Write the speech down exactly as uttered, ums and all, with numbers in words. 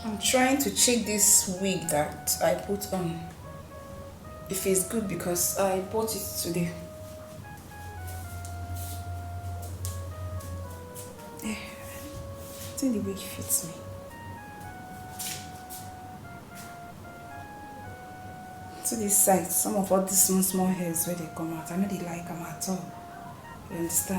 I'm trying to check this wig that I put on, if it's good, because I bought it today. Eh, I think the wig fits me. To this side, some of all these small small hairs where they come out, I know they like them at all. You understand?